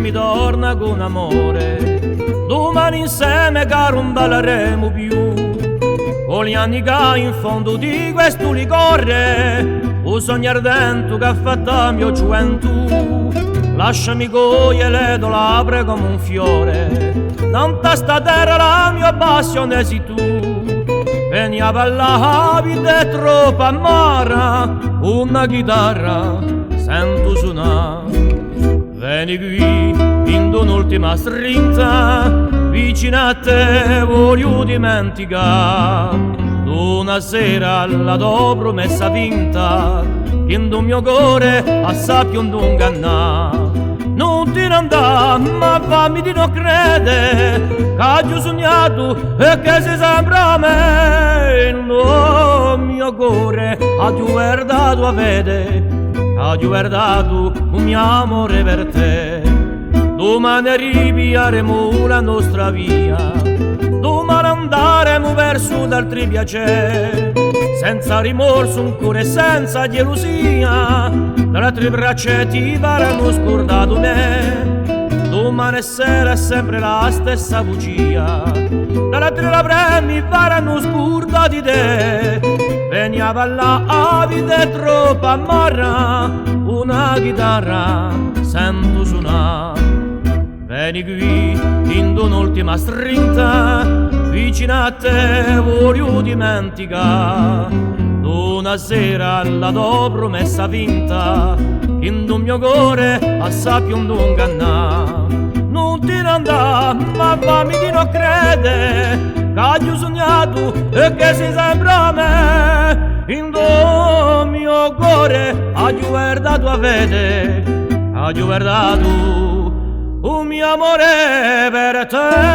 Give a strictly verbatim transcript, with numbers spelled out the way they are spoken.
Ritorna cù un amore, dumane inseme chì ùn ballaremu più. Vogliani chì in fondu di questu licore, u sognu ardente chì hà fattu a mio ghjuventù, lasciami coglie e to labbra cum'è un fiore, nant'à sta terra la mio passione sì tù. Veni à ballà, a vita hè troppu amara, una ghitarra sentu sunà. Veni quì, in un'ultima strinta, vicinu à tè vogliu dimenticà d'una sera la to prumessa finta, chì in u mio core hà sappiu ingannà. Ùn ti n'andà, ma fammi dinò crede ch'aghju sugnatu è chì sì sempre à mè. In u mio core aghju guardatu a fede, aghju guardatu u mio amore per tè. Dumane ripigliaremu la nostra via, dumane andaremu versu d'altri piacè, senza rimorsu, in core senza ghjelusia, da l'altre braccia ti farannu scurdà di mè. Dumane sera hè sempre la stessa bugia, da l'altre labbra mi farannu scurdà di tè. Veni à ballà, a vita hè troppu amara, una ghitarra sentu sunà. Veni quì, in un'ultima strinta, vicinu à tè vogliu dimenticà d'una sera la to prumessa finta, chì in u mio core hà sappiu ingannà. Ùn ti n'andà, ma fammi dinò crede ch'aghju sugnatu è chì sì sempre à mè. In u mio core aghju guardatu a fede, aghju guardatu u mio amore per tè.